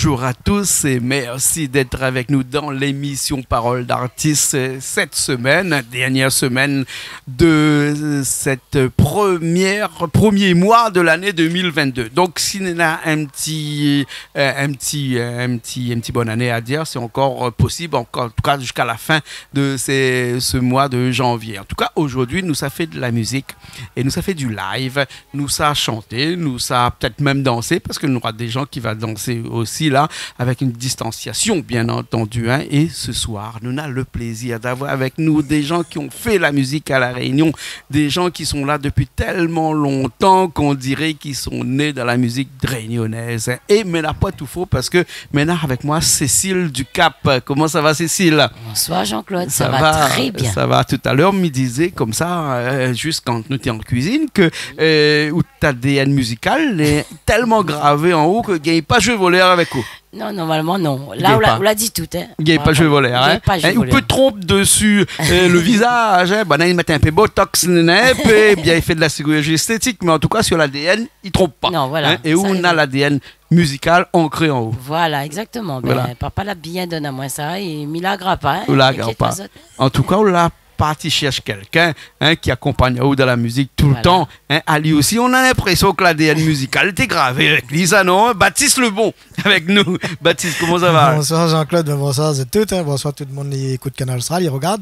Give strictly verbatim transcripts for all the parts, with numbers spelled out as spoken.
bonjour à tous et merci d'être avec nous dans l'émission Parole d'artiste, euh, cette semaine, dernière semaine de cette première, premier mois de l'année deux mille vingt-deux. Donc, si néna in ti, euh, in ti, euh, in ti, in ti bonne année à dire, c'est encore, euh, possible, encore, en tout cas jusqu'à la fin de ces, ce mois de janvier. En tout cas, aujourd'hui, nou sa fé de la musique et nou sa fé du live. Nou sa shanté, nou sa pétèt mèm dansé, parske nou nora dé jan ki va dansé osi la, avèk in distansiasion, bien entendu, hein. Et ce soir, nou na le plaisir d'avoir avec nous des gens qui ont fait la musique à La Réunion, des gens qui sont là depuis tellement longtemps qu'on dirait qu'ils sont nés dans la musique réunionnaise, hein. É, mé la poin tout fo, parske mi néna avèk moin Cécile Ducap. Koman sa va, Cécile ? Bonsoir Jean-Claude, sa va très bien. Sa va. Tout à l'heure, mi dizé konmsa, euh, zis kan nou té an kuizine, ke, euh, out A D N mizikal lé tèlman gravé an ou ke gingn pa zoué volèr avèk ou. Non, normalman non. La, ou la, ou la di tout, hein. Gingn pa zoué volèr, hein. Gingn pa zoué volèr. Hein, ou pé tronp dési, euh, le vizaz, hein. Banna i mèt in pé botox, néna, in pé, bien, i fé de la chirurgie esthétique, mé an tou ka, sur l'A D N, i tronp pa. Non, voilà. Hein, é ou na l'A D N mizikal ankré an ou. Voilà, exactement. Voilà. Ben, papa la bien donn amoin sa, é mi lagré pa, hein. Ou lagré pa. Inkièt pa zot. An tou ka, ou la parti shèrsh kèlkin, hein, ki akonpagn aou dan la mizik toultan, hein. Voilà. Ali osi, ou na linprésion ke l'A D N mizikal té gravé avèk li, sa, non ? Batis Lebon, avèk nou. Batis, koman sa va ? Bonsoir Jean-Claude, ben bonsoir a tout, hein. Bonsoir tout le moun i ékout Kanal Austral, i rogard.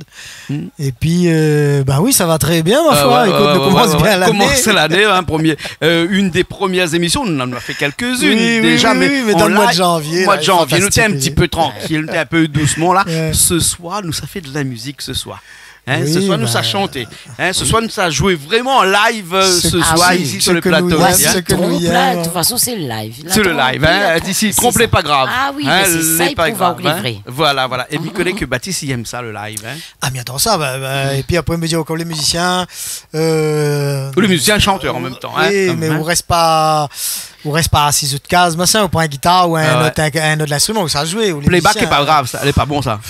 Hmm. Épi, euh, ben oui, sa va très bien, ma foi. Ah ouais, ouais, ouais, ouais. Ékout, nou komans bien l'ané. Komans l'ané, hein, premié, euh, une des premières émissions, nou, nou la fé kèlkizine déza, mé dan le moi de janvier, moi de janvier, nou té in ti pé trankil, nou té in pé dousman la. Ouais. Ce soir, nou sa fé de la mizik ce soir. Hein, ce soir, nou sa shanté. Hein, ce soir, nou sa zoué vréman an live, euh, ce soir, isi, sur le plateau, hein. Ah oui, sak nou yèm. Tronp la, de tout fason, sé le live. Sé le live, hein. La tronp, la tronp, isi, tronp lé pa grav. Ah oui, mé sé sa, i prouv aou ke lé vré. Voilà, voilà. É mi koné ke Batis i yèm sa, le live, hein. Ah, mi ador sa, ben, ben, épi apré, mi di ankor lé mizisien, euh, ou lé mizisien, shantèr an mèm tan, hein. Oui, mé ou rès pa, ou rès pa asiz out kaz, machin, ou pran in gitar ou in ot, in, in ot instriman, ou sa zoué, ou lé mizisien. Playback lé pa grav, sa, lé pa bon, sa.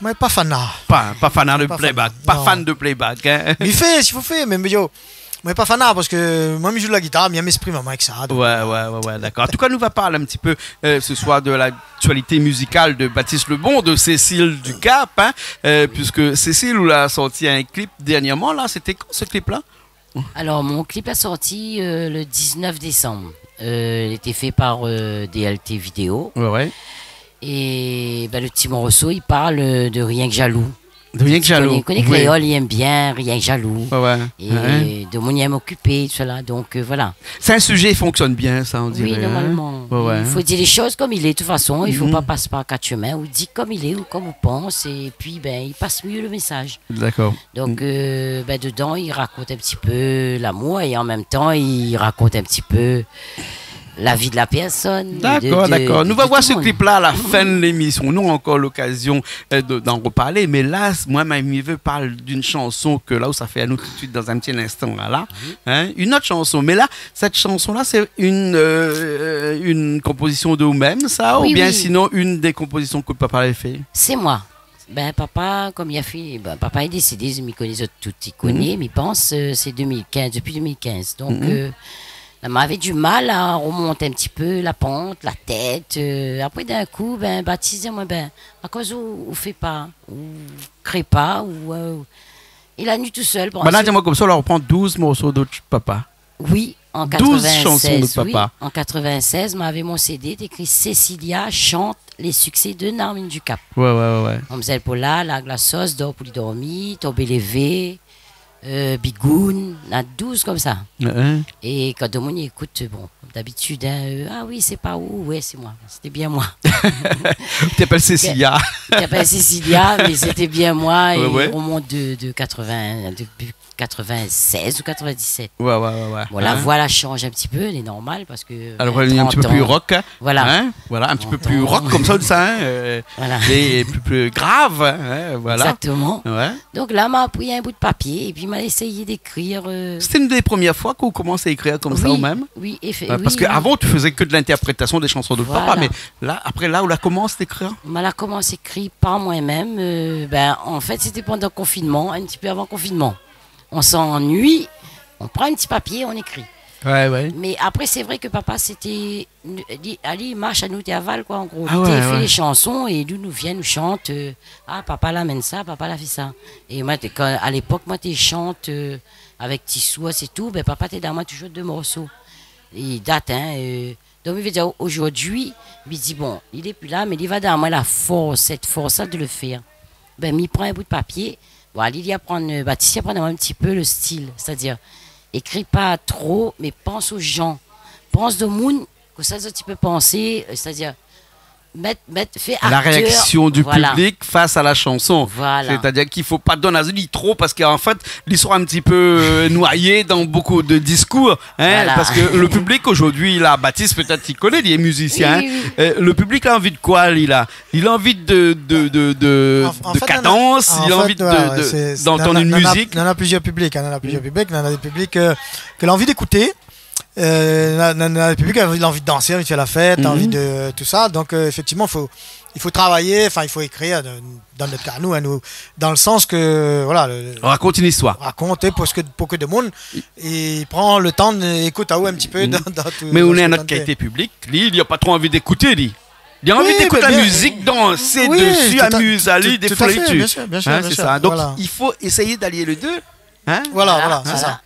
Moin pa fana. Pa, pa fana de playback, pa fan de playback, hein. Mi fé, si fo fé, mé, mé yo, moin pa fana, parske moin, mi zoué la gitar, mi èm ésprim amoin avèk sa, donk. Ouais, ouais, ouais, ouais, d'accord. En tout cas, nou va parl in ti pé, euh, ce soir de l'actualité musicale de Batis Lebon, de Cécile Ducap, hein, euh, puisque Cécile, ou la sorti un clip dernièrement, là, c'était quand, ce clip-là ? Alors, mon clip la sorti, euh, le dix-neuf décembre. Euh, il était fait par, euh, D L T Vidéo. Ouais, ouais. Et, ben, le ti morso, i parl, euh, de Rienk Zalou. De Rienk Zalou. Ou koné, ou koné, oui. Kréol i èm bien Rienk Zalou. Ouais, ouais. É demoun i èm okipé, tousala. Donk, euh, voilà. Sé in sizé i fonksionn bien, sa, on diré, hein. Oui, normalman. Ouais, ouais. I fo dir lé shoz kom i lé, de tout fason. I fo pa pas par kat shemin. Ou di kom i lé, ou kom ou pans, épi, ben, i pas myé le mésaz. D'accord. Donk, euh, ben, dedan, i rakont in ti pé lamour é an mèm tan, i rakont in ti pé la vi de la pèrsone, de, de, de tout le moun. D'accord, d'accord. Nou va voir ce clip-là à la fin de l'émission. Nou nora ankor lokazion, euh, de, d'en reparler. Mé la, moin, mi vé parl d'une chanson ke la, ou sa fé anou tout de suite dans un petit instant, là, là. Oui. Hein, une autre chanson. Mé la, cette chanson-là, c'est une, euh, une composition de vous-même, ça, ou bien sinon une des compositions que papa avait fait ? Oui, oui. C'est moi. Ben, papa, kom li la fini, ben, papa lé désédé, mi koné zot tout, i koné, mi pans, euh, sé deux mille quinze, depuis deux mille quinze. Donk, euh, la, moin lavé du mal à remonter un petit peu la pente, la tête. Euh, apré, d'in kou, ben, Batis i di amoin, ben, akoz ou, ou fé pa, ou kré pa, ou, euh, li la ni tousèl, bon, banna la di amoin konmsa, ou la repran douz morso de papa. Oui, an quatre-vingt-seize, douz shanson de papa. Oui, an quatre-vingt-seize, moin lavé mon C D, té ékri Cécilia chante les succès de Narmine Ducap. Ouais, ouais, ouais, ouais. Mamzèl Pola, Larg la sos, Dor pou li dormi, Tonbé lévé, euh, Bigoun, na douz konmsa. Ouais, ouais. É kan demoun i ékout, bon, d'abitid, hein, euh, ah oui, sé pa ou, ouais, sé moin. Sété bien moin. Té apèl Cécilia. Té apèl Cécilia, mé sété bien moin, ouais, ouais. É i remont de, de quatre-vingts, de quatre-vingt-seize ou quatre-vingt-dix-sept. Ouais, ouais, ouais, ouais. Bon, la voi la shanj in ti pé, lé normal parske, euh, trant an. Alor, lé in ti pé pli rock, hein. Voilà. Hein ? Voilà, in ti pé pli rock konmsa, sa, hein, euh, é pli, pli grav, hein, voilà. Exactement. Ouais. Donk la, ma pri in bout papié épi ma éséy ékrir, euh. Sété inn dé promié foi ke ou komans ékrir konmsa ou mèm ? Oui, oui, éfé-, oui, oui. Ouais, parske avan, ou té fé ke de l'interprétation des chansons de papa, mé la, apré la, ou la komans ékrir ? Ma la komans ékri par moin-mèm, euh, ben, an fèt, sété pandan konfinman, in ti pé avan konfinman. On s'ennuie, on prend un petit papier, on écrit. Ouais, ouais. Mé apré, sé vré ke papa, sété, li, ali, li marsh anou, té aval, koi, an gro. Ah ouais, ouais. Li té fé lé shanson é nou, nou vien, nou shant, euh, ah, papa la amenn sa, papa la fé sa. É moin, té, kan, a lépok, moin té shant, euh, avèk Ti Sours é tout, bin, papa té donn amoin toujour dé morso. I dat, hein, euh, Donk, mi vé dir, ojourdui, mi di, bon, li lé pi la, mé li va donn amoin la fors, sèt fors la de le fèr. Bin, mi pran in bout papié, bon, li, li aprann, euh, Batis, li aprann amoin in ti pé le stil, sétadir, ékri pa tro, mé pans o jan. Pans domoun, konmsa zot i pé pansé, euh, sétadir, mèt, mèt, fé aktèr, voilà. La réaksion du piblik fas a la shanson. Voilà. Sétadir k'i fo pa donn ali tro, parske an fèt, li sra in ti pé, euh, noyé dan bonpé de diskour, hein, voilà. Parske le piblik ojourdui, la, Batis, pétèt, i koné, li lé mizisien, oui, hein. Oui. Euh, le piblik la anvi de koi, li, la ? Li la anvi de, de, de, de, de kadans, li la anvi de, de, d'antann in mizik. An, an fèt, ouais, ouais, sé, sé, nana, nana, nana plizièr piblik, hein, nana plizièr piblik, nana dé piblik, euh, ke la anvi d'ékouté. Euh, na, na, na le piblik, li la anvi dansé, anvi fé la fèt, anvi de tout sa. Donk, euh, éfèktivman, i fo, i fo travay, anfin, i fo ékrir, euh, dan nout ka, nou, hein, nou, dan le sans ke, voilà, le, rakont in zistoir. Rakont, pou ke, pou ke demoun i pran le tan d'ékout aou in ti pé dan, dan tout, dan sak ou shant. Mé ou néna in ot kalité piblik, li, li la pa tro anvi d'ékouté, li. Li la anvi d'ékout la mizik, dansé dési, amiz ali, déflé dési. Oui, mé bien, oui, tout à, tout, tout à fait, bien sûr, bien sûr, bien sûr, voilà. Hein, sé sa. Donk, i fo éséy d'alié lé dé. Hein ? Voilà, voilà, sé sa. Voilà.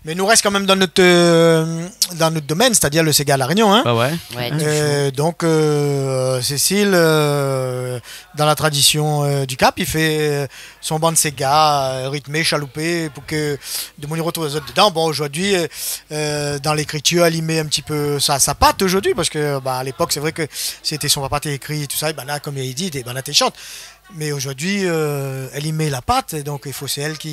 Mé nou rès kan mèm dan nout, euh, dan nout domèn, sétadir le séga La Rényon, hein. Ah ouais. Ouais, toujour. Euh, donk, euh, Cécile, euh, dan la tradision, euh, du Cap, i fé, euh, son bann séga, euh, ritmé, shaloupé, pou ke demoun i rotrouv azot dedan. Bon, ojourdui, euh, euh, dan lékritir, èl i mèt in ti pé sa, sa pat ojourdui, parske, ba, a lépok, sé vré ke sété son papa té ékri tout sa, é banna, konm li di, é banna té shant. Mé ojourdui, euh, èl i mèt la pat, é donk i fo sé èl ki,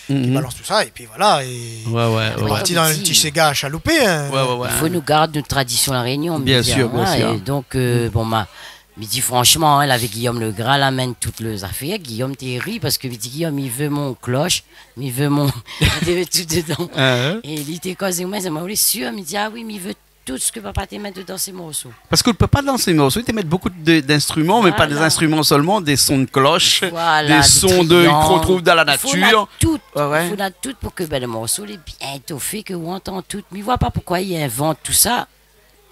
ki balans tout sa, épi voilà, é lé parti dan in ti séga shaloupé, hein. Ouais, ouais, ouais. I fo nou gard nout tradision La Rényon, mi vé dir, hein. Bien sûr, bien sûr. É donk, euh, bon, ma, mi di franshman, hein, la, avèk Guillaume Legras, la amenn tout le zafèr. Guillaume té ri, parske mi di, Guillaume, mi vé mon klosh, mi vé mon, mi vé tout dedan. Ah ouais. É li té koz, mé, mé lé sir, mi di, ah oui, mi vé tout sak papa té mèt dedan sé morso. Parske papa, dan sé morso, li té mèt bonpé de, d'instriman, mé pa dé instriman solman, dé son de klosh, dé son de, k'i rotrouv dan la natir. Voilà. Voilà, dé triang. I fo na tout. Ouais, ouais. I fo na tout pou ke, bin, le morso, li lé bien étofé, ke ou antann tout. Mi voi pa poukoi i invant tout sa,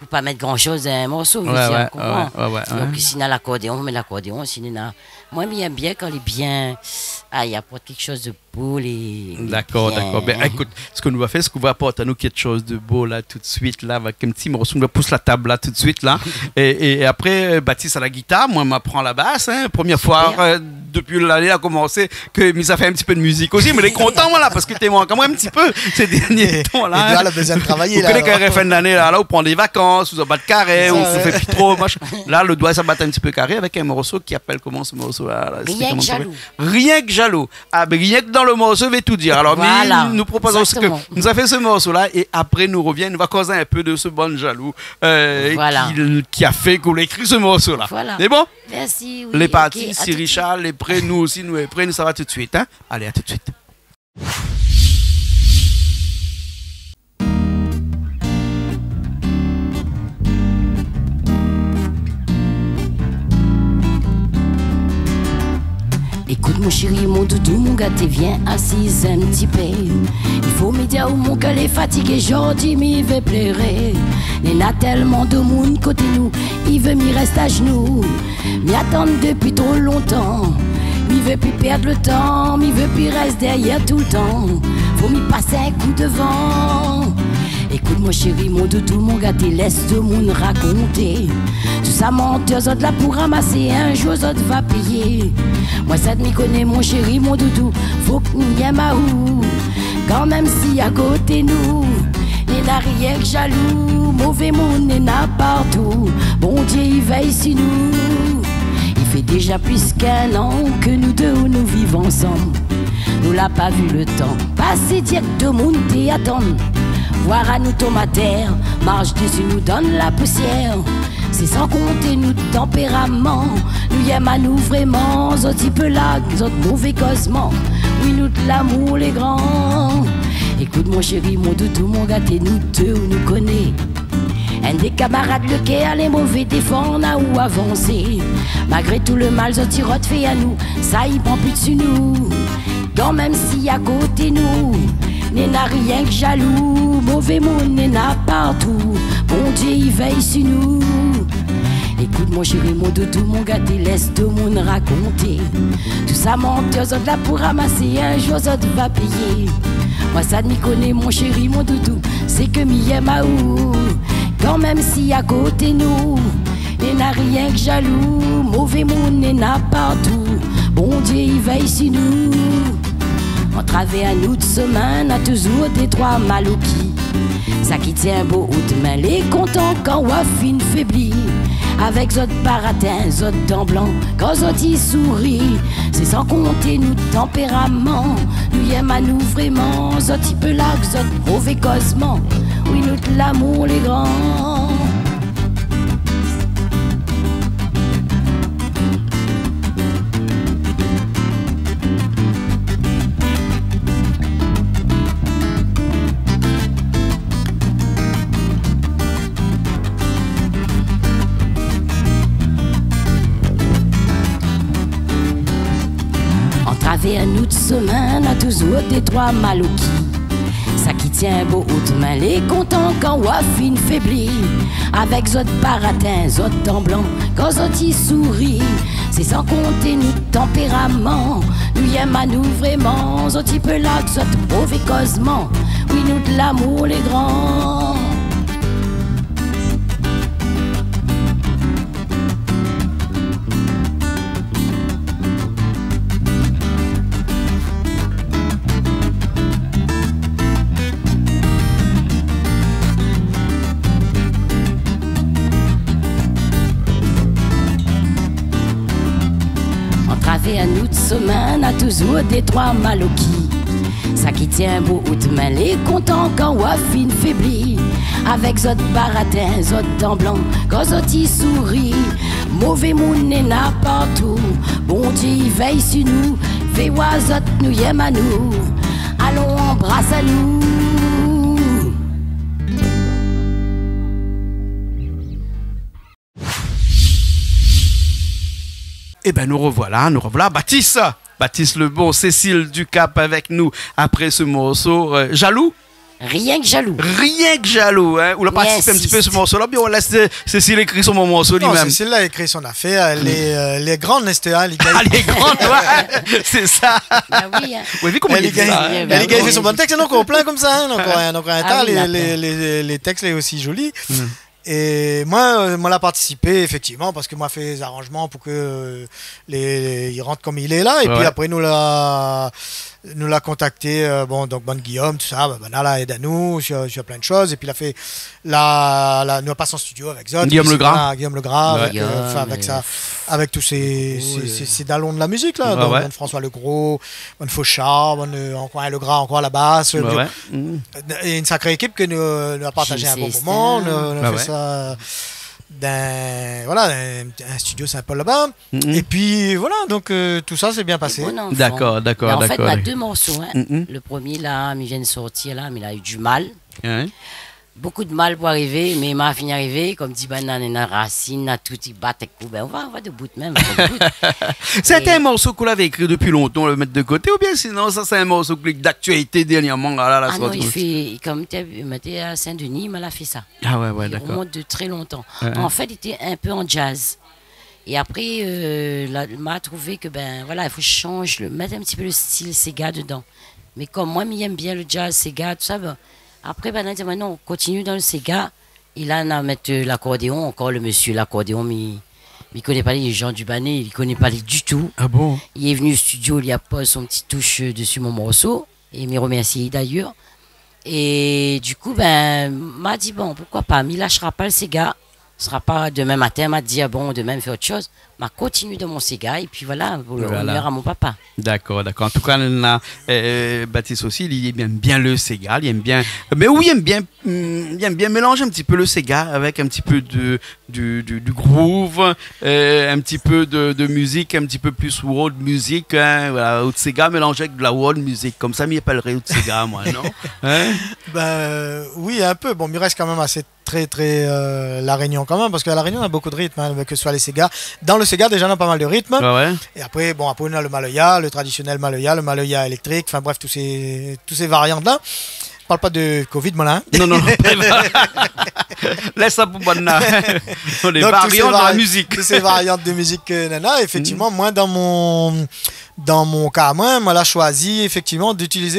pou pa mèt gran shoz dan in morso, mi vé dir, ou konpran ? Ouais, ouais, ouais, ouais. Donk, si néna lakordéon, mé lakordéon, si néna, moin, mi èm bien kan li lé bien, ah, i aport kékshoz de Pou lé, lé bien. Dakor, dakor. Bin, ékout, sak nou va fé, sé k'ou va aport anou kékshoz de bo la, tout suit la, avèk in ti morso, nou va pous la tab la, tout suit la. É, é apré, euh, Batis a la gitar, moin, ma pran la bas, hein. Super. Promié foi, euh, dopi lané la komansé, ke mi sa fé in ti pé de mizik osi, mé lé kontan, moin, la, parske té mank amoin in ti pé sé dernié tan la, hein. Édouard la bezoin travay la, alor. Ou koné, kan i ariv fin d'ané la, la, ou pran dé vakans, ou sa bat karé, ou fé pi tro, machin. La, le doi sa bat in ti pé karé avèk in morso ki apèl koman, se morso la, la, Rienk jalou. Rienk jalou. Ah, bin, rienk dan le morso, i vé tout dir. Alor, mi, nou propoz ke nou sa fé se morso la, é apré nou rovien, nou va koz in pé de se bann jalou, euh, ki, ki la fé k'ou la ékri se morso la. Voilà. Sé bon ? Mèrsi, oui. Lé parti, OK, Siri Richard lé pré, nou osi nou lé pré, nou sava tout suit, hein. Alé, a tout suit. Ékout mon shéri, mon doudou, mon gaté, vien asiz in ti pé. I fo mi di aou, mon kèr lé fatigé, zordi mi vé pléré. Néna tèlman de moun koté nou, i vé mi rès ajenou. Mi atann dopi tro lontan. Mi vé pi pèrd le tan, mi vé pi rès dèrièr toultan. Fo mi pas in kou dovan. Ékout mon shéri, mon doudou, mon gaté, lès demoun rakonté. Tout sa mantèr zot la pou ramasé, in zour zot va péyé. Moin sèt mi koné mon shéri, mon doudou, fok mi èm aou. Kanmèm si akoté nou néna rienk jalou, mové moun néna partou, Bondié i vèy si nou. I fé déja plis k'in an ke nou dé nou viv ansanm. Nou la pa vi le tan pasé, dièk demoun té atann. Voir anou tonm atèr, marsh dési nou dan la pousièr. Sé san konté nout tanpéraman. Nou yèm anou vréman, zot i pé larg zot mové kozman. Oui, nout lamour lé gran. Ékout mon shéri, mon doudou, mon gaté, nou dé nou koné. Inn dé kamarad le kèr lé mové, défann aou avansé. Malgré tout le mal zot i rod fé anou, sa i pran pi dsi nou. Kanmèm si akoté nou Néna rienk jalou, mové moun néna partou. Bondié i vèy si nou. Ékout mon shéri, mon doudou, mon gaté, lès tout moun rakonté. Tousa mantèr, zot la pou ramasé, in zour zot va péyé. Moin sa mi koné, mon shéri, mon doudou, sé ke mi yèm aou. Kanmèm si akoté nou néna rienk jalou, mové moun néna partou. Bondié i vèy si nou. An travèr nout somin, na touzour dé troi maloki. Sa ki tien bout, mé lé kontan kan wa fine fébli. Avèk zot baratin, zot dan blan, kan zot i souri. Sé san konté nout tanpéraman. Nou yèm anou vréman, zot i pé larg zot mové kozman. Wi, nout lamour lé gran. An travèr nout somin, na touzour dé troi maloki. Sa ki tien bout, mé lé kontan kan wa fine fébli. Avèk zot baratin, zot dan blan, kan zot i souri. Sé san konté nout tanpéraman. Nou yèm anou vréman, zot i pé larg zot mové kozman. Wi, nout lamour lé gran. An travèr nout somin, na touzour dé troi maloki. Sa ki tien bout, mé lé kontan kan wa fine fébli. Avèk zot baratin, zot dan blan, kan zot i souri. Mové moun néna partou. Bondié i vèy si nou. Fé wa zot nou yèm anou. Alon anbras anou. Ében, nou revoila, nou revoila. Batis, Batis Lebon, Cécile Ducap avèk nou apré se morso, euh, Jalou. Rienk jalou. Rienk jalou, in. Ou la partisip in ti pé se morso-la, oubien ou lès, euh, Cécile ékri son morso li mèm ? Non, Cécile la ékri son afèr, èl lé, euh, èl lé gran, Esther, in, èl i gingn. Ah, lé gran, ouais, sé sa. Ba wi, in. Ou la vi koman èl i gingn, in. Èl i gingn fé son bon tèks, néna ankor plin konmsa, in, ankor in, ankor in ta, lé, lé, lé, lé tèks lé osi zoli. É moin, euh, moin la partisipé, éfèktivman, parske moin la fé lé zaranjman pou ke, euh, lé, lé, i rant konm i lé la. Épi apré, nou la, nou la kontakté, euh, bon, donk, bann Guillaume, tousa, ba, banna la èd anou sur, sur plin de shoz. Épi la fé, la, la, nou la pas an studio avèk zot. Guillaume Legras. Voilà, Guillaume Legras, avèk, euh, anfin, avèk sa, avèk tout sé, sé, sé, sé dalon de la mizik la, donk, bann François Legros, bann Fauchard, bann, euh, ankor in Legras, ankor a la bas, euh, é in sakré ékip ke nou, nou la partazé in bon moman, nou, nou la fé sa dan, voilà, in, in studio Saint-Paul laba. Épi voilà, donk, euh, tousa la bien pasé. Dakor, dakor, dakor. Mé an fèt, na dé morso, in. Le promié la, mi vien sortir la, mé la u du mal. Bonpé de mal pou arivé, mé ma fini arivé, konm di banna, néna rasine, na tout, i bat èk kou, bin, on va, on va debout mèm, on va debout. Sété in morso ke ou lavé ékri dopi lontan, ou la mèt de koté, oubien sinon, sa, sé in morso ke lé d'aktualité dèrnièrman, la, la sorti ? Ah non, i fé, konm té, moin té a Saint-Denis, moin la fé sa. Ah ouais, ouais, dakor. I romont de trè lontan. An fèt, li té in pé an jazz. É apré, euh, la, ma trouvé ke, bin, voilà, i fo shanj, le, mèt in ti pé le stil séga dedan. Mé konm moin, mi yèm bien le jazz, séga, tousa, bin, apré, bin, la di, bin non, kontinié dan le séga. É la, na mèt, euh, lakordéon, ankor le mésyé lakordéon, mi, mi koné pa li, Jean Dubanet, mi koné pa li ditou. Ah bon ? Li lé vni o studio, li la poz son ti toush, euh, desi mon morso. É mi remèrsi dayèr. É du kou, bin, ma di, bon, poukoi pa, mi lashra pa le séga. Sra pa demin matin, ma di, ah bon, demin, mi fé ot shoz. Ma kontinié dan mon séga, épi voilà, pou lonèr a mon papa. Dakor, dakor. An tou ka, na, euh, Batis osi, li yèm bien le séga, li yèm bien, mé ou yèm bien, mm, li yèm bien mélanz in ti pé le séga avèk in ti pé de du, du, du groove, euh, in ti pé de, de mizik in ti pé pli world music, in, voilà, out séga mélanzé avèk de la world music. Konmsa, mi apèlré out séga, moin, non ? In ? Bin, euh, wi, in pé. Bon, mi rès kan mèm asé trè, trè, euh, La Rényon kan mèm, parske a La Rényon, na bonpé de ritm, in, ke se soi le séga. Dan le séga, déza, na pa mal de ritm. Ouais, ouais. É apré, bon, apré, na le maloya, le tradisionèl maloya, le maloya éléktrik, anfin bref, tout sé, tout sé variant-la. Parl pa de covid, moin, la, in. Non, non, non, pa... Lès sa pou banna. Donk, tout sé variant de la mizik. Donk, tout sé vari-, tout sé variant de mizik ke nana, éféktivman, moin, dan mon, dan mon ka, moin, moin la shoizi, éféktivman, d'itiliz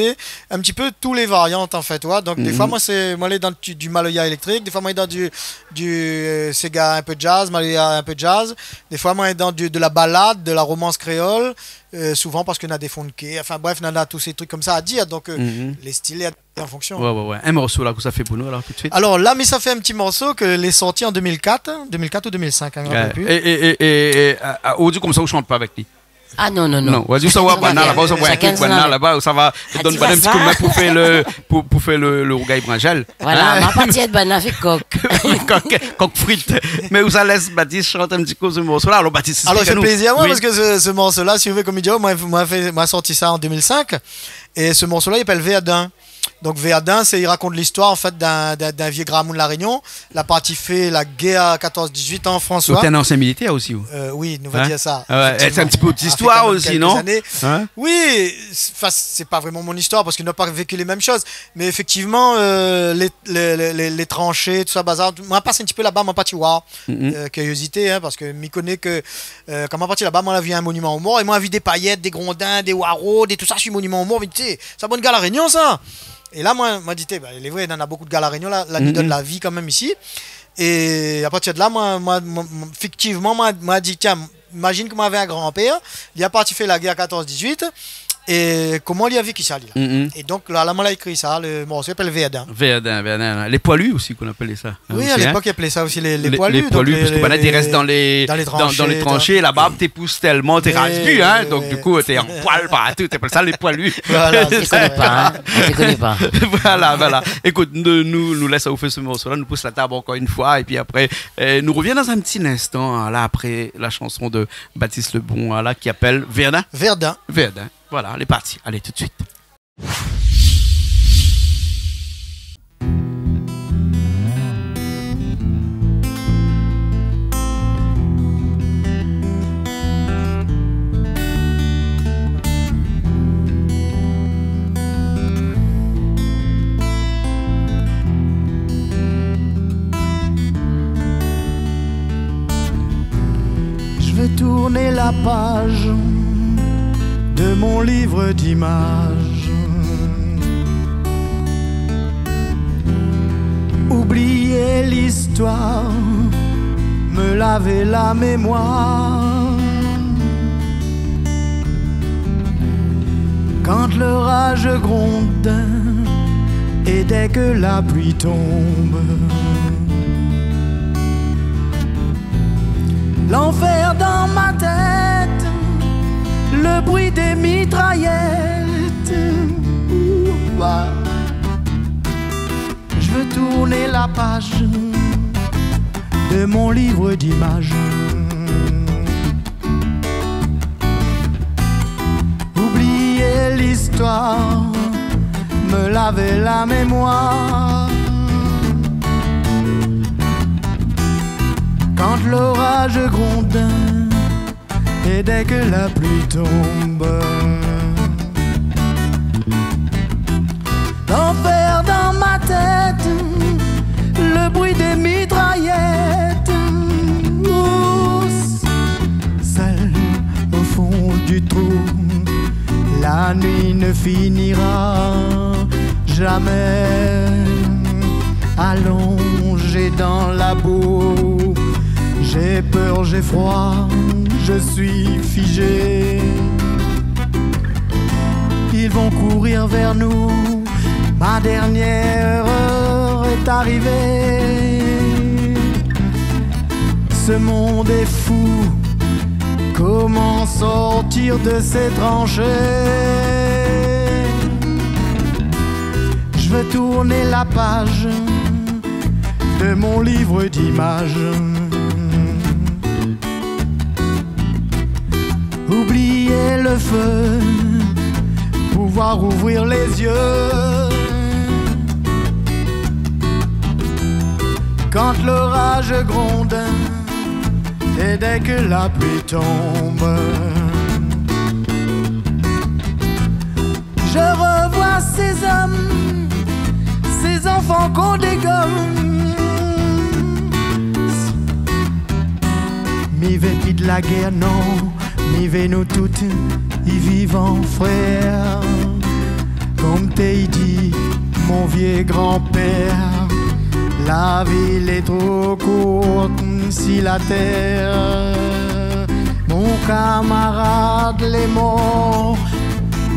in ti pé tout lé variant, an fèt, ouais. Donk, défoi, moin, sé, moin lé dan du, du maloya éléktrik, défoi, moin lé dan du, du, euh, séga in pé jazz, maloya in pé jazz, défoi, moin lé dan du, de la balad, de la romans kréol, euh, souvan parske na dé funky, anfin bref, nana tout sé trik konmsa a dir, donk, euh, lé stil lé an fonksion. Ouais, ouais, ouais. In morso la ke ou sa fé pou nou, alor, tout de suit. Alor la, mi sa fé in ti morso ke lé sorti an deux mille quatre, in, deux mille quatre ou deux mille cinq, in, mi rapèl pi. Ouais. É, é, é, é, é, a, a, ou di konmsa, ou shant pa avèk li. Ah non, non, non. Non, ou di sa, ou sa oi banna laba, ou sa oi in klik banna laba, ou sa va done banna in ti kou d'min pou fé le, pou, pou fé le, le rougay brinzèl. Voilà, ma parti èd banna fé kok. Kok, kok frit. Mé ou sa lès Batis shant in ti kou se morso-la. Alor, Batis, esplik anou. Alor, sé plézir amoin, oui, parske se, se morso-la, si ou vé, konm mi di, moin, moin la fé, moin la sorti sa an deux mille cinq. É se morso-la, i apèl Verdun. Donk, Verdun, sé, i rakont listoir, an fèt, d'in, d'in, d'in vié gramoun La Rényon, la parti fé la guèr quatorze dix-huit an Frans. Ou té in ansien militèr osi, ou ? Euh, oui, nou va dir sa. Ah ouais, éféktivman. Sé in ti pé out zistoir osi, non ? Sa fé kan mèm kèlk zané. Hein ? Oui, sé, anfin, sé pa vréman mon zistoir parske nou la pa véki lé mèm shoz. Mé éféktivman, euh, lé, lé, lé, lé, lé transhé, tout sa, bazar, moin la pas in ti pé laba, moin la parti oir. Mhm. Euh, kiriozité, in, parske mi koné ke, euh, kan moin la parti laba, moin la vi in moniman o mor, é moin la vi dé payèt, dé grondin, dé waro, dé tout sa, su moniman o mor, mi di, té, sa bann gars La Rényon, sa. É la, moin, moin la di, té, bin, lé vré, nana bonpé de gars La Rényon, la, la ni donn la vi kan mèm isi. É a partir de la, moin, moin, moin, moin, éféktivman, moin, moin la di, tiens, imazine ke moin lavé in granpèr, li la parti fé la guèr quatorze dix-huit, é koman li la véki sa, li la. Mhm. É donk, la, la, moin la ékri sa, le morso i apèl Verdun. Verdun, Verdun, lé poilu osi, konm i apèl sa. Oui, a lépok, i apèl sa osi lé, lé poilu, donk lé, lé, parske banna té rès dan lé, dan lé transhé, la barb té pous tèlman, té ras, in, donk, du kou, té an poil partou, té apèl sa lé poilu. Voilà, sé sa. Mi koné pa, in. Mi koné pa. Voilà, voilà. Ékout, nou, nou, nou lès aou fé se morso-la, nou pous la tab ankor in foi, épi apré, euh, nou rovien dan in ti instan, in, la, apré la shanson de Batis Lebon, in, la, ki apèl Verdun. Verdun. Verdun. Voilà, lé parti. Alé, tout de suit. Je veux tourner la page de mon livre d'images. Oublier l'histoire, me laver la mémoire. Quand l'orage gronde et dès que la pluie tombe, l'enfer dans ma tête, le bruit des mitraillettes. Ouh, bah. Je veux tourner la page de mon livre d'images. Oublier l'histoire, me laver la mémoire. Quand l'orage gronde et dès que la pluie tombe, l'enfer dans ma tête, le bruit des mitraillettes. Où, seul au fond du trou, la nuit ne finira jamais. Allongé dans la boue, j'ai peur, j'ai froid, je suis figé. Ils vont courir vers nous, ma dernière heure est arrivée. Ce monde est fou, comment sortir de ces tranchées ? Je veux tourner la page de mon livre d'images. Oublier le feu, pouvoir ouvrir les yeux. Quand l'orage gronde Et dès que la pluie tombe, je revois ces hommes, ces enfants qu'on dégomme. Mi vé pi de la guèr, non, mi vé nou tout i viv an frèr. Konm té i di mon vié granpèr, la vi lé tro kourt si la tèr. Mon kamarad lé mor,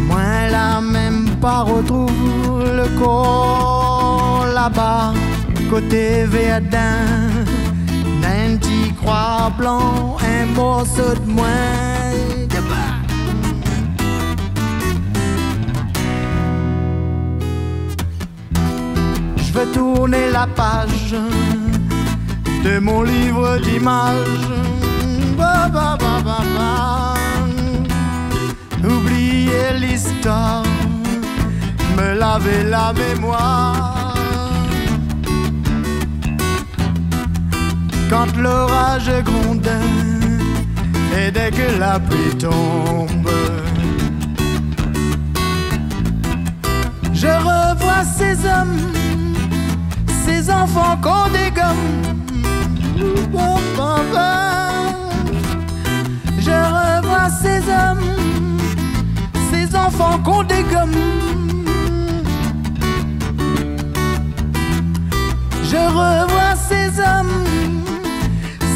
moin la mèm pa retrouv le kor. Laba, koté Verdun, néna in ti kroi blan, in morso de moin. Je veux tourner la page de mon livre d'images. Ba, ba, ba, ba, ba. Oublier l'histoire, me laver la mémoire. Quand l'orage gronde et dès que la pluie tombe, je revois ces hommes, ces enfants qu'on dégomme. Je revois ces hommes, ces enfants qu'on dégomme. Je revois ces hommes,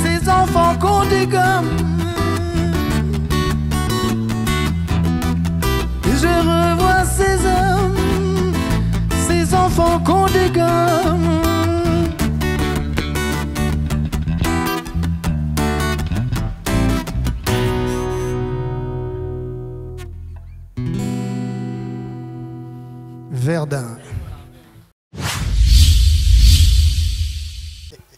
ces enfants qu'on dégomme. Je revois ces hommes, ces enfants qu'on dégomme. Verdun.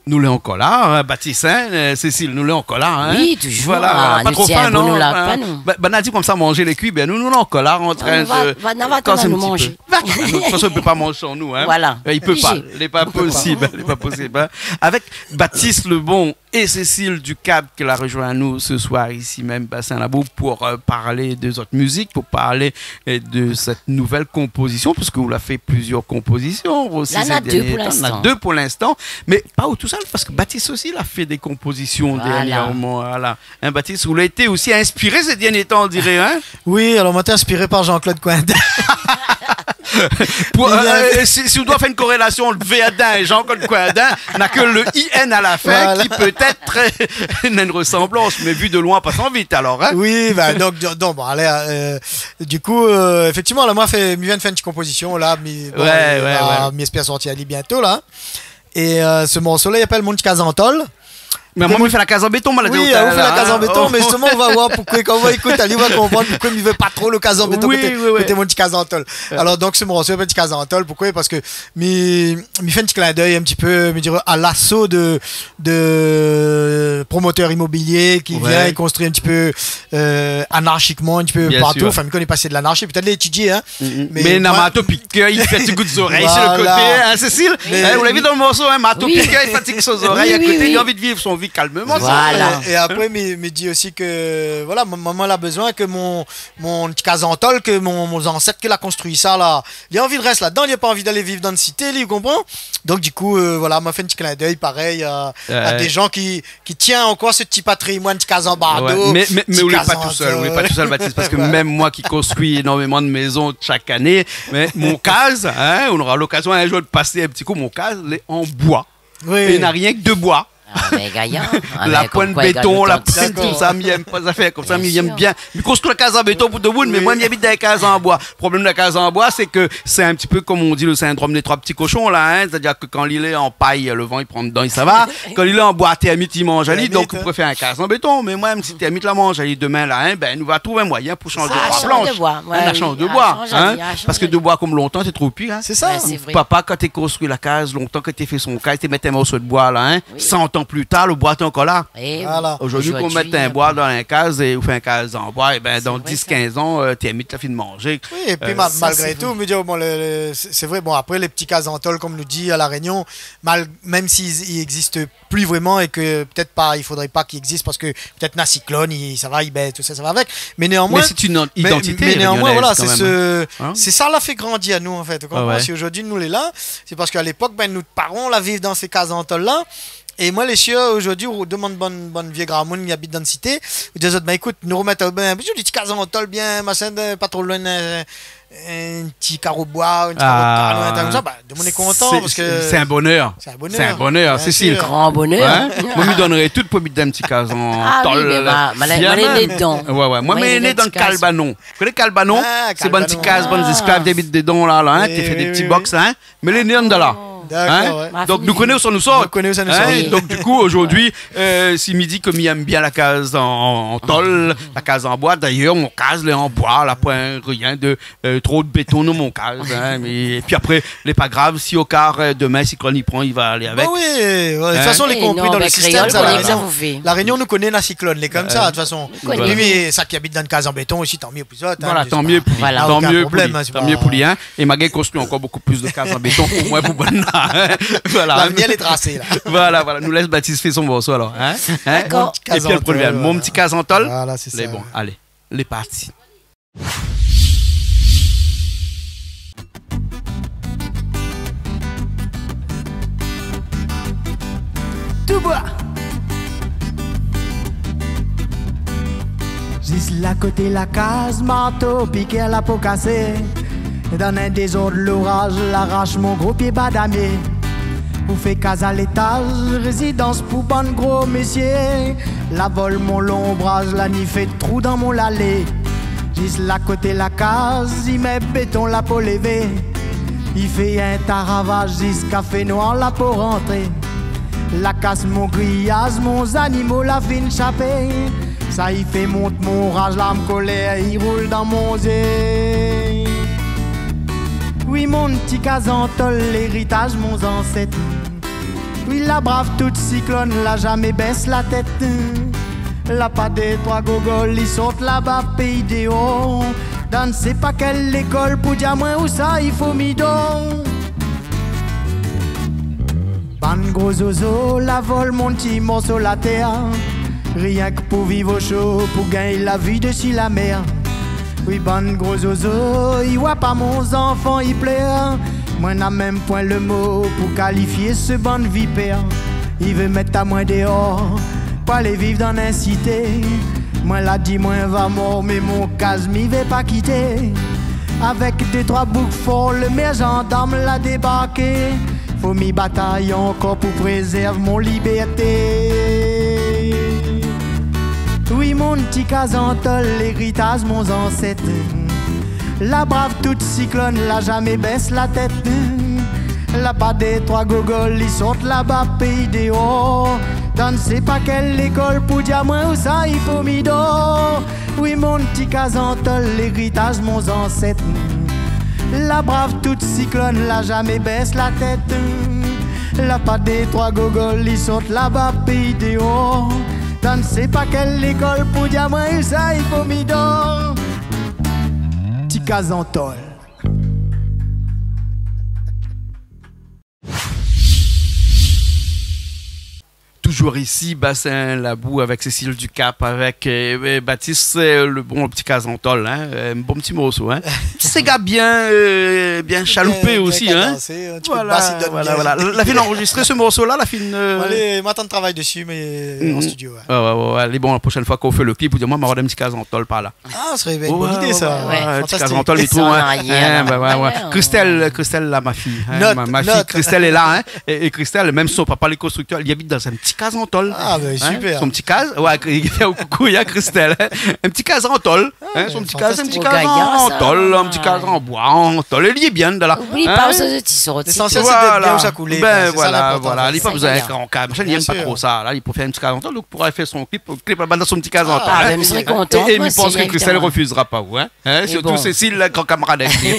Nou lé ankor la, in, Batis, in, euh, Cécile, nou lé ankor la, in. Oui, toujours. Voilà, pa tro fin, non, nou la fin, nou. Ba, banna la di konmsa, manzé lé kui, bin nou, nou lé ankor la, an trin de, nou va, nou va, nou va atann anou manzé. Voilà, nou, de tout fason, i pé pa manz san nou, in. Voilà. Euh, i pé pa, lé pa posib, lé pa posib, in. Avèk Batis Lebon é Cécile Ducap, ki la rezoinn anou se soir isi mèm, Bassin Labou, pou, euh, parl de zot mizik, pou parl, euh, de sèt nouvèl konpozision, puiske ou la fé plizièr konpozision osi sé dèrnié tan. La, na dé pou linstan. Na dé pou linstan, mé pa ou tousèl, paske Batis osi la fé dé konpozision dèrnièrman, voilà. In, Batis, ou la été osi inspiré sé dèrnié tan, on diré, in ? Oui, alor, moin té inspiré par Jean-Claude Coindin. Pou, euh, si, si ou doi fé in korélasion ant Verdun é Jean-Claude Coindin, na ke le I N a la fin ki pétèt néna in resanblans, mé vu de loin, pa san vit, alor, in ? Oui, bin, donk, donk, bon, alé, euh, du kou, euh, éfèktivman, la, moin la fé, mi vien de fé in ti konpozision, la, mi, bon, mi éspèr sortir ali bientô, la. É, euh, se morso-la, i apèl Mon ti kaz an tol. Mé moin, mi fé la kaz an béton, moin, la di. Oui, ou fé la kaz an béton, mé zistoman, ou va voir poukosa, kan ou va ékout ali, ou va konprann poukosa mi vé pa tro le kaz an béton koté, koté Mon ti kaz an tol. Alor, donk, se morso i apèl Ti kaz an tol. Poukosa ? Paske mi, mi fé in ti klin d'èy in ti pé, mi diré, a laso de, de promotèr imobilié ki vien é konstrui in ti pé, euh, anarshikman, in ti pé partou. Anfin, mi koné pa si sé de lanarshi, pétèt lé étidié, in. Mé na moin, marto pikèr, i fé ti kou d'zorèy su le koté, in, Cécile ? Voilà. Mé ou la vi dan le morso, in, marto pikèr, i fatigue son zorèy a koté, li la anvi de viv son vi kalmman. Voilà. É, é apré, mi, mi di osi ke, voilà, mon momon la bezoin ke mon, mon ti kaz an tol, ke mon, mon zansèt ke la konstrui sa, la, li la anvi de rès ladan, li la pa anvi d'alé viv dan in sité, li, ou konpran ? Donk, du kou, euh, voilà, moin la fé in ti klin d'èy, parèy, a, a dé jan ki, ki tien ankor se ti patrimoine, ti kaz an bardo, ti kaz an tol. Mé, mé, mé ou lé pa tousèl, ou lé pa tousèl, Batis, paske mèm moin ki konstrui énormeman de mézon shak ané, mé mon kaz, in, ou nora lokazion in zour de pasé in ti kou, mon kaz lé an boi. Oui. É na rienk de boi. Ah, mé gayar. La poin béton, la poin, tousa, mi yèm pa zafèr konmsa, mi yèm bien. Mi konstrui la kaz an béton pou demoun, mé moin, mi abit dan in kaz an boi. Problèm de la kaz an boi, sé ke sé in ti pé konm on di le sindrom dé troi ti koshon, la, in. Sétadir ke kan li lé an pay, le van i pran dedan, i sava. Kan li lé an boi, tèrmit i manz ali, donk ou préfèr in kaz an béton. Mé moin, mèm si tèrmit la manz ali domin, la, in, bin, nou va trouv in moiyin pou shanz de troi plansh. In, na shanz de boi, in. Paske de boi konm lontan, té tro pir, in. Sé sa. Papa, kan té konstrui la kaz, lontan, kan té fé son kaz, té mèt in morso de boi, la, in. San tan Pli tar, lo boi lé ankor la. Zordi, zordi, kan ou mèt in boi dan in kaz é ou fé in kaz an boi, ébin, dan dis, kinz an, tèrmit la fine manzé. Oui, épi, malgré tou, mi di, bon, le, le, sé, sé vré, bon, apré, lé ti kaz an tol, kom nou di, La Rényon, mal-, mèm si i, i égzis pli vréman é ke pétèt pa, i fodré pa k'i égzis parske pétèt na siklone, i, sa va, i bès, tousa, sa va avèk. Mé néanmoin, mé sé in idantité rényonèz, voilà, kan mèm, sé sa la fé grandi anou, an fèt. Ou konpran ? Si zordi nou lé la, sé parske a lépok, bin, nout paran la viv dan sé kaz an tol la. É moin, lé sir, zordi, ou demann bann, bann vié gramoun i abit dan sité, ou di azot, bin, ékout, nou romèt, bin, in ti kaz an tol bien, machin, pa tro loin, in, in ti karo boi, in ti karo kan, in trik konmsa, bin, demoun lé kontan, parske sé in bonèr. Sé in bonèr, Cécile. Bien sir. Gran bonèr. Moin, mi donré tout pou abit dan in ti kaz an tol. Ah oui, mé ma, ma lé, ma lé né dedan. Moin, mi lé né dan lo Kalbanon. Ou koné Kalbanon ? Sé bann ti kaz, bann zésklav i abit dedan la, la, té fé dé ti box la. Mé lé né andan la. Dakor. Donk, nou koné ousa nou sort. Nou koné ousa nou sort. Donk, di kou, zordi, si mi di ke mi èm bien la kaz an, an tol, la kaz an boi, dayèr, mon kaz lé an boi, la poin rien de, tro de béton dan mon kaz, mé, épi apré, lé pa grav, si okar, domin, siklone i pran, i va alé avèk. Ba oui, de tout fason, lé konpri dan lo sistèm, sa, La Rényon. La Rényon, nou koné na siklone, lé konmsa, de tout fason. Oui, mé sak i abit dan in kaz an béton osi, tan myé pou zot. Voilà, tan myé pou li. Okin problèm, sé pa, tan myé pou li. É ma gingn konstrui ankor bonpé plis de kaz an béton, omoin pou bann la. Voilà. Lavnir lé trasé, la. Voilà, voilà. Nou lès Batis fé son morso, alor. Dakor. Épi lo promié, mon ti kaz an tol. Voilà, sé sa. Lé bon, alé, lé parti. Tout boi. Zis la koté la kaz, marto, pikèr, la po kasé. Dan in dézord loraz, la rash mon gro pié badamié. Pou fé kaz a létaz, rézidans pou bann gro mésié. La vol mon lonbraz, la ni fé trou dan mon lalé. Zis la koté la kaz, i mèt béton la po lévé. I fé in ta ravaz ziska fénoir la po rantré. La kas mon griyaz, mon zanimo la fine shapé. Sa i fé mont mon raz, la kolèr i roul dan mon zié. Oui, mon ti kaz an tol, léritaz mon zansèt. Oui, la brav tout siklone, la zamé bès la tèt. La pa dé troi gogol i sort laba péi déor. Dan sé pa kèl lékol pou di amoin ousa i fo mi dor. Bann gro zozo la vol mon ti morso la tèr. Rienk pou viv o sho, pou gingn la vi dési la mèr. Oui, bann gro zozo, i oi pa mon zanfan i plèr. Moin na mèm poin le mo pou kalifié se bann vipèr. I vé mèt amoin déor pou alé viv dan in sité. Moin la di moin va mor, mé mon kaz mi vé pa kité. Avèk dé troi boug for, le mèr zandarm la débarké. Fo mi batay ankor pou prézèrv mon libèrté. Oui, mon ti kaz an tol, léritaz mon zansèt. La brav tout siklone, la zamé bès la tèt. La pa dé troi gogol i sort laba péi déor. Dan sé pa kèl lékol pou di amoin ousa i fo mi dor. Oui, mon ti kaz an tol, léritaz mon zansèt. La brav tout siklone, la zamé bès la tèt. La pa dé troi gogol i sort laba péi déor. Dan sé pa kèl lékol pou di amoin ousa i fo mi dor. Ti kaz an tol. Toujours ici, Bassin Labou, avec Cécile Ducap, avec, euh, euh, Batis, euh, le bon ti kaz an tol, hein, euh, bon ti morso, hein. Ti séga bien, euh, bien shaloupé osi, hein. Bien kadansé, in ti pé de bas i done bien. Voilà, voilà. La fine anrozistré se morso-la, la fine, euh, alé, ma tann travay dési, mé an studio, ouais. Ouais, ouais, ouais, ouais. Alé, bon, la proshèn foi kan ou fé le clip, ou di amoin, ma rod in ti kaz an tol par la. Ah, sa sré in bone idé, sa. Ouais, ouais, ouais. Fantastik. Ti kaz an tol, mi trouv, hein. Christelle, Christelle, la, ma fiy, hein, ma fiy Christelle lé la, hein. É, é Christelle, mèm son papa lé konstriktèr, li abit dan in ti kaz an tol. Ah, bin, super. Son ti kaz, ouais, i fé in koukou, néna Christelle, hein. In ti kaz an tol, hein, son ti kaz, in ti kaz an tol, in ti kaz an boi, an tol. É li lé bien dan la. Oui, pa sa, ti sort. Lésansièl, sé d'èt bien ousa ou lé, koi. Sé sa linportan. Bin voilà, voilà. Li la pa bezoin in gran kaz, machin, li èm pa tro sa. La, li pé fé in ti kaz an tol, donk li pora fé son clip, clip laba dan son ti kaz an tol, hein. Ah, bin, mi sré kontan, moin, si bien. É, é mi pans ke Christelle i refizra pa, hein. Hein, sirtou Cécile, la gran kamarad avèk li.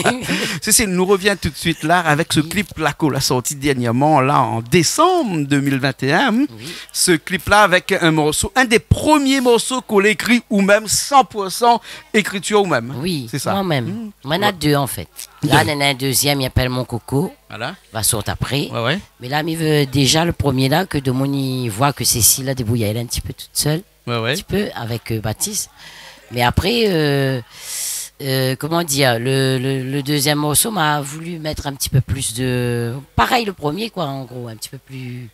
Cécile, nou rovien tout de suit la avèk se clip-la k'ou la sorti dernièrman, la, an désanm deux mille vingt et un, hein. Oui. se klip-la avèk in morso, in dé promié morso k'ou la ékri ou mèm, san pour san ékritir ou mèm. Oui, sé sa. Moin mèm. Hmm. Moin néna dé, an fèt. La, dé. Néna in dézièm, i apèl Mon Koko. Voilà. Va sort apré. Ouais, ouais. Mé la, mi vé déza le promié la, ke domoun i voi ke Cécile la débrouy aèl in ti pé tout sèl. Ouais, ouais. In ti pé avèk, euh, Batis. Mé apré, euh, euh, koman dir, le, le, le dézièm morso, ma voulu mèt in ti pé plis de, parèy le promié, koi, an gro, in ti pé plis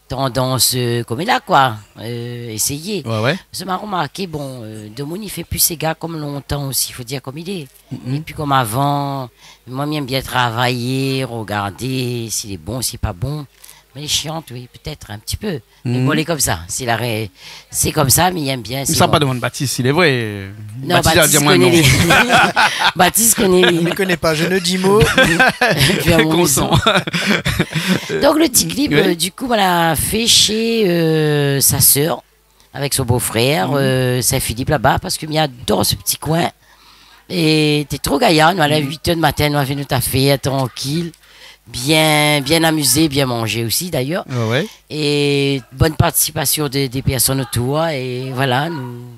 tandans, euh, koméla, koi, euh, éséyé. Ouais, ouais. Sa ma romarké, bon, euh, domoun i fé pi séga kom lontan osi, fo dir kom i lé. Mhm. É pi kom avan, moin, mi èm bien travay, rogardé si lé bon, si lé pa bon. Mé lé shiant, oui, pétèt in ti pé. Mé bon, lé komsa, sé la ré-, sé komsa, mé mi èm bien. Mé sa, pa domann Batis, lé vré. Non, Batis, Batis la di amoin koné non. Li. Batis koné li. Je ne connais pas, je ne dis mot. Pi amoin konsan. Donk, le ti klip, euh, du kou, moin la fé shé, euh, sa sèr, avèk son bofrèr, euh, Saint-Philippe laba, parske mi ador se ti koin. É té tro gayar, nou alé a uit èr du matin, nou la fé nout afèr, trankil, bien, bien amizé, bien manzé osi, dayèr. Ouais, ouais. É bone partisipasion dé, dé pèrsone otour, é voilà, nou,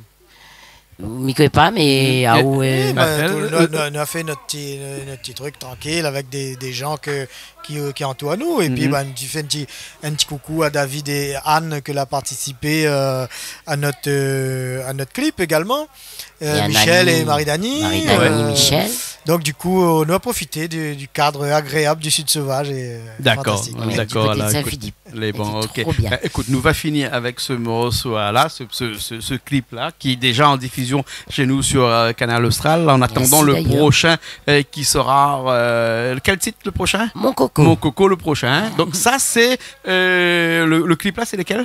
mi koné pa, mé, euh, nou, nou, nou la fé nout ti, nout ti truk trankil avèk dé, dé jan ke, ki, ki antour anou. É pi, ben, mi fé in ti, in ti koukou a David é Anne ke la partisipé, euh, a nout, euh, a nout klip égalman. Euh, é Michel é Marie-Dani, Marie-Dani, euh, Michel. Donk, du kou, euh, nou la profité du, du kad agréab du Sud Sauvage é, euh, fantastik. Dakor, ouais, du koté de Saint-Philippe. Lé bon, OK. Té tro bien. Ben, ékout, nou va fini avèk se morso-la, se, se, se, se klip-la, ki lé déza an difizion shé nou sur, euh, Kanal Austral. An atandan le proshin, euh, ki sera, euh, kèl tit, le proshin ? Mon Koko. Mon Koko, le proshin. Donk sa, sé, euh, le, le klip-la, sé lékèl ?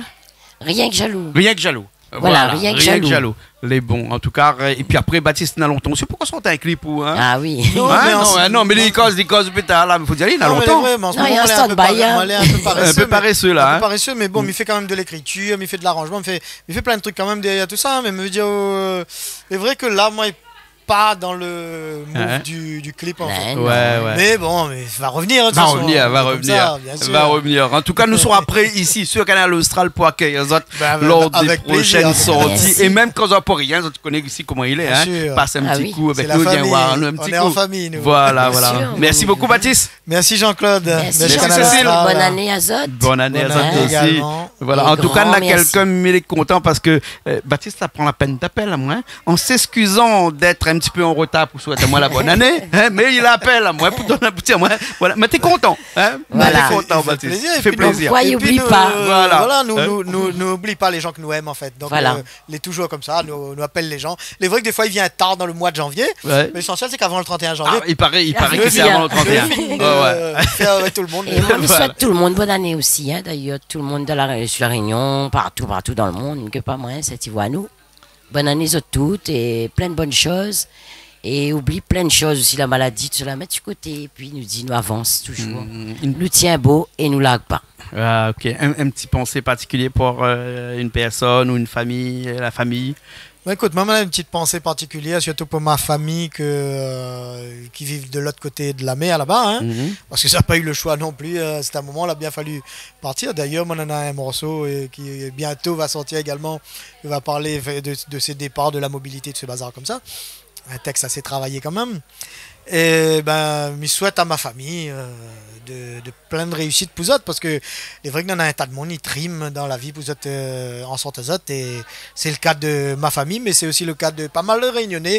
Rienk Jalou. Rienk Jalou. Voilà, Rienk Jalou. Lé bon, an tou ka, euh, é pi apré, Batis, na lontan osi pou k'ou sort in klip, ou, hein ? Ah oui. Non, mé non, li koz, li koz pli tar la, mé fo di, na lontan. Non, mé lé vré, mé an se moman, moin lé in pé paré-, moin lé in pé parésé, mé, in pé parésé, la, in pé parésé, mé bon, mi fé kan mèm de lékritir, mi fé de laranzman, mi fé, mi fé plin de truk kan mèm dèrièr tout sa, mé mi vé dir, euh, lé vré ke la, moin, pa dan le mood du, du klip, an fèt. Ouais, ouais. Mé bon, mé va revnir, hein, de tout fason, va revnir, va revnir. An tou ka, nou sera pré isi sur Kanal Austral pou akèy azot lor dé proshèn sorti. Avèk plézir. Mèrsi. É mèm kan zot na pa rien, zot i koné isi koman i lé, hein. Bien sûr. Pas in ti kou avèk nou, vien voir nou in ti kou. On est en famille, nous. Voilà, voilà. Bien sûr. Merci beaucoup, Batis. Merci, Jean-Claude. Merci, Jean-Claude. Merci, Cécile. Bone ané azot. Bone ané azot osi. Bone ané égalman. Voilà. An tou ka, na kèlkin, mi lé kontan parske, euh, Batis la pran la pèn d'apèl amoin, en s'excusant d'être un petit peu en retard pou souèt amoin la bone ané, hein, mé li apèl amoin pou donn in ti amoin. Voilà, mé té kontan, hein ? Voilà. Mé té kontan, Batis. I fé plézir. Kom koi, i oubli pa. Voilà. Voilà, nou, nou, nou oubli pa lé jan ke nou èm, an fèt. Donk, euh, lé touzour komsa, nou, nou apèl lé jan. Lé vré ke défoi, i vien tar dan le moi de janvié, mé lésansièl, sé k'avan le trente et un janvier. Ah, i paré, i paré ke sé avan le trente et un. Ouais, ouais. Fé avèk tout le moun. É moin, mi souèt tout le moun bone ané osi, hein, dayèr, tout le moun dan la, sur La Réunion, partou, partou dan le mond, ke pa moin, sat i voi anou. Bone ané zot tout, é plin de bone shoz. É oubli plin de shoz osi, la maladi, tout sa, mèt su koté, épi nou di, nou avans touzour. Mm, mm, mm. Nou tienbo é nou larg pa. Ah, OK. In, in ti pansé partikilié pou, euh, in pèrsone ou in fami, la fami ? Ben, ékout, moin, moin na in ti pansé partikilié, sirtou pou mon fami ke, euh, ki viv de lot koté de la mèr laba, hein, parske sa la pa u le shoi non pli, euh, sé in moman, la bien falu partir. Dayèr, moin néna in morso, euh, ki bientôt va sortir égalman, i va parl de, de se dépar, de la mobilité, de se bazar komsa. In tèks asé travayé kan mèm. É ben, mi souèt a mon fami, euh, de, de plin de réisit pou zot, parske lé vré ke néna in ta de moun i trim dan la vi pou zot, euh, an sort azot, é sé le ka de mon fami, mé sé osi le ka de pa mal de Rényoné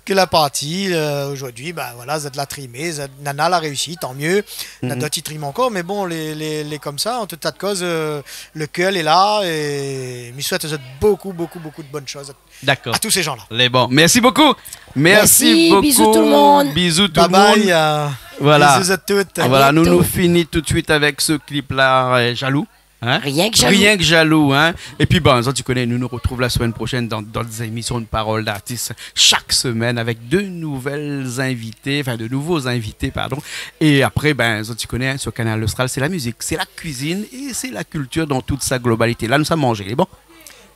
ke la parti, euh, zordi, ben voilà, zot la trimé, zot néna la réisit, tan mié. Néna dot i trim ankor, mé bon, lé, lé, lé komsa, an tout éta de koz, euh, le kèr lé la, é mi souèt azot bokou, bokou, bokou de bone shoz. Dakor. A tout sé jan-la. Lé bon. Mèrsi bokou. Mèrsi bokou. Mèrsi, bizou tout le moun. Bizou tout le moun. Bye bye, euh, voilà. Bizou zot tout. A bientôt. Voilà, nou, nou fini tout de suit avèk se klip-la, euh, Jalou. Hein ? Rienk Jalou. Rienk Jalou, hein. Épi, ben, zot i koné, nou, nou retrouv la semèn proshèn dan dot zémision de Parole d'artiste, shak semèn avèk de nouvèl invité, enfin, de nouveaux invités, pardon. É apré, ben, zot i koné, hein, sur Kanal Austral, sé la mizik, sé la kuizine é sé la kiltir dan tout sa globalité. La, nou sa manzé, lé bon ?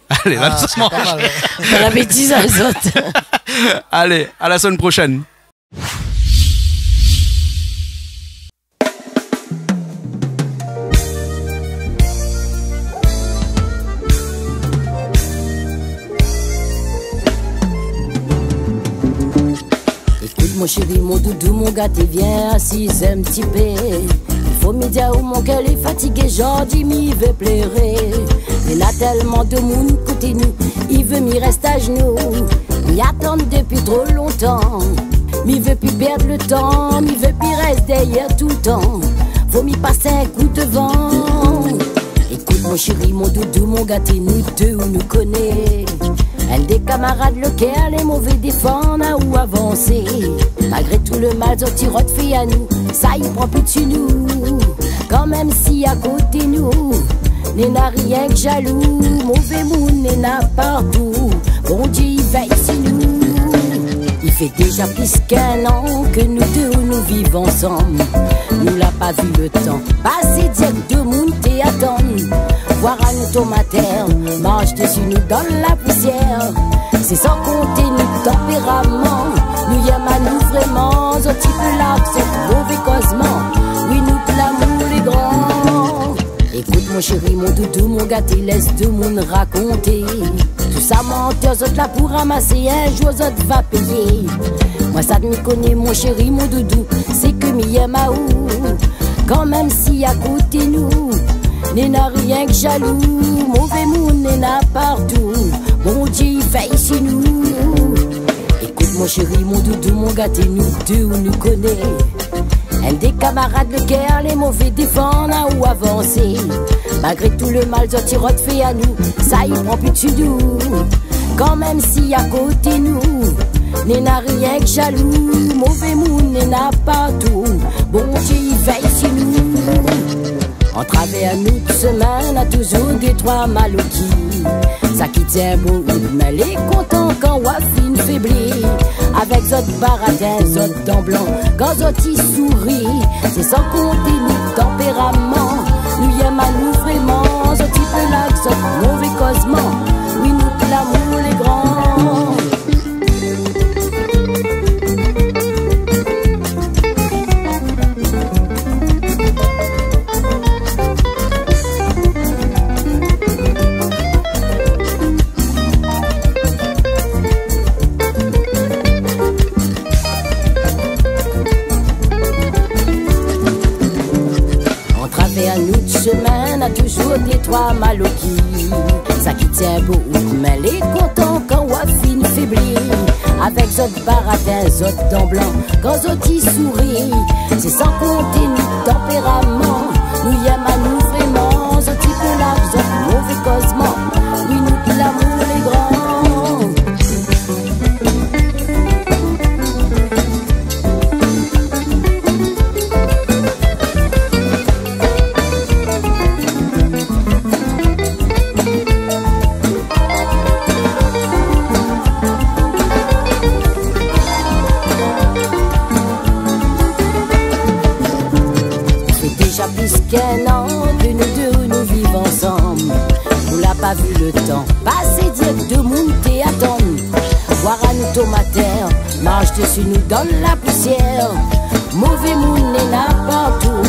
Alé, la, nou sa manzé. Ah, sé pa mal, ouais. Bon apéti azot. Alé, à la semaine prochaine. Mon shéri, mon doudou, mon gaté, vien asiz in ti pé. I fo mi di aou, mon kèr lé fatigé, zordi mi vé pléré. Néna tèlman de moun koté nou, i vé mi rès azenou. Mi atann dépi tro lontan. Mi vé pi pèrd le tan, mi vé pi rès dèryèr toultan. Fo mi pas in kou dovan. Ékout, mon shéri, mon doudou, mon gaté, nou dé, ou nou koné. Inn dé kamarad le kèr lé mové, défann aou avansé. Malgré tout le mal zot i rod fé anou, sa i pran pitié nou. Kanmèm si akoté nou néna rienk zalou, mové moun néna partou, Bondié i vèy si nou. I fé déza plis k'in an ke nou dé nou viv ansanm. Nou la pa vi le tan pasé, dièk de moun té atann. Voir anou tonm atèr, marsh dési nou dan la pousièr. Sé san konté nout tanpéraman. Nou yèm anou vréman, zot i pé larg zot mové kozman. Wi, nout lamour lé gran. Ékout, mon shéri, mon doudou, mon gaté, lès demoun rakonté. Tout sa mantèr zot la pou ramasé, in zour zot va péyé. Moin, sak mi koné, mon shéri, mon doudou, sé ke mi yèm aou. Kanmèm si akoté nou néna rienk zalou, mové moun néna partou, Bondié i vèy si nou. Ékout, mon shéri, mon doudou, mon gaté, nou dé, ou nou koné. Inn dé kamarad le kèr lé mové, défann aou avansé. Malgré tout le mal zot i rod fé anou, sa i pran pitié nou. Kanmèm si akoté nou néna rienk zalou, mové moun néna partou, Bondié i vèy si nou. Atravèr nout semin, na touzour dé troi maloki. Sak i tienbo out min lé kontan kan ou la fine fébli. Avèk zot baratin, zot dan blan, kan zot i souri. Sé san konté nout tanpéraman. Nou yèm anou vréman, zot i pé larg zot mové kozman. Wi, nout lamour lé gran. Atravèr nout semin, na touzour dé troi maloki. Sak i tienbo out min lé kontan kan ou la fine fébli. Avèk zot baratin, zot dan blan, kan zot i souri. Sé san konté nout tanpéraman. Nou yèm anou vréman, zot i pé larg zot mové kozman. Wi, nout lamour lé gran. Fé déza plis k'in an ke nou dé nou viv ansanm. Nou la pa vi le tan pasé, dièk de moun té atann. Voir anou tonm atèr, marsh dési nou dan la pousièr. Mové moun néna partou,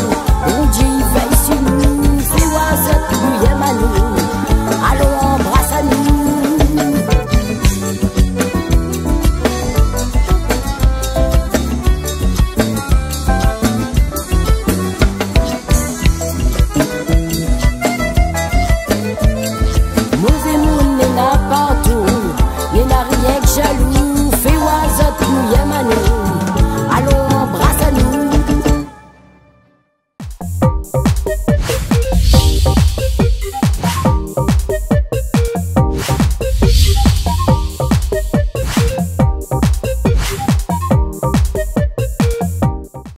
Bondié i vèy si nou. Fé oir zot nou yèm anou,